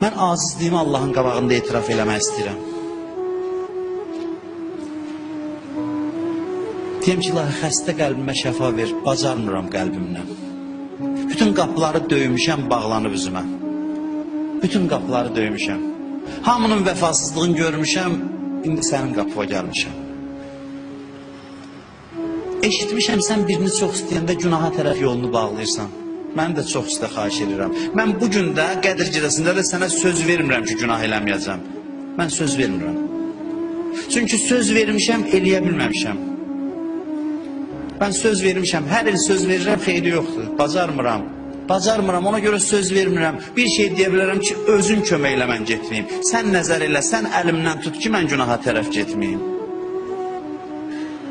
Mən acizliyimi Allahın qabağında etiraf eləmək istəyirəm. Deyəm ki, ilahi, xəstə qəlbimə şəfa ver, bacarmıram qəlbimlə. Bütün qapıları döymüşəm, bağlanıb üzümə. Bütün qapıları döymüşəm. Hamının vəfasızlığını görmüşəm, indi sənin qapıva gəlmişəm. Eşitmişəm, sən birini çox istəyəndə günaha tərəf yolunu bağlayırsan. Mən də çox istə xahiş edirəm. Mən bu gün də Qədir gecəsində də sənə söz vermirəm ki, günah eləməyəcəm. Mən söz vermirəm. Çünki söz vermişəm, eləyə bilməmişəm. Mən söz vermişəm, hər il söz verirəm, xeyri yoxdur. Bacarmıram. Bacarmıram, ona görə söz vermirəm. Bir şey deyə bilərəm ki, özün kömək elə, mən getməyim. Sən nəzər elə, sən əlimdən tut ki, mən günaha tərəf getməyim.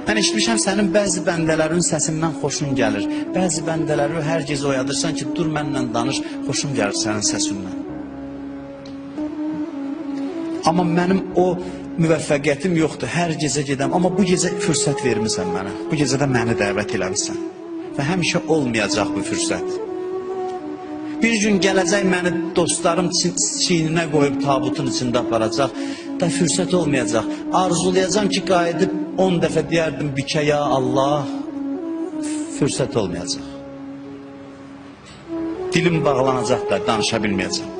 Mən eşitmişəm sənin bəzi bəndələrin səsindən xoşun gəlir. Bəzi bəndələri hər gecə oyadırsan ki, dur mənlə danış, xoşum gəlir sənin səsindən. Amma mənim o müvəffəqiyyətim yoxdur. Hər gecə gedəm. Amma bu gecə fürsət vermisən mənə. Bu gecə də məni dəvət eləmisən. Və həmişə olmayacaq bu fürsət. Bir gün gələcək məni dostlarım çiyninə qoyub tabutun içində aparacaq. Da fürsət olmayacaq. Arzulayacağam ki, qayıdıb 10 dəfə deyərdim bikə ya Allah. Fürsət olmayacaq. Dilim bağlanacaq da danışa bilməyəcəm.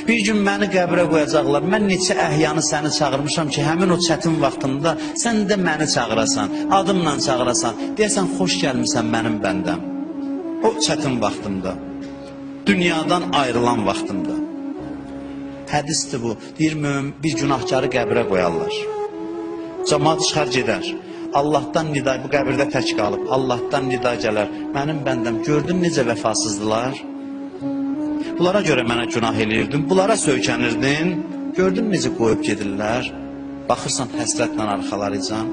Bir gün məni qəbrə qoyacaqlar. Mən neçə əhyanı səni çağırmışam ki, həmin o çətin vaxtında sən də məni çağırasan, adımla çağırasan. Deyəsən, xoş gəlmisən mənim bəndəm. O çətin vaxtımda, dünyadan ayrılan vaxtımda. Hədisdir bu. Deyir, bir günahkarı qəbrə qoyarlar. Camaat çıxar gedər. Allahdan nida, bu qəbirdə tək qalıb. Allahdan nida gələr. Mənim bəndəm, gördün necə vəfasızdılar? Bunlara görə mənə günah eləyirdin, bunlara söykənirdin. Gördün necə qoyub gedirlər? Baxırsan həsrətlə arxalarıcan.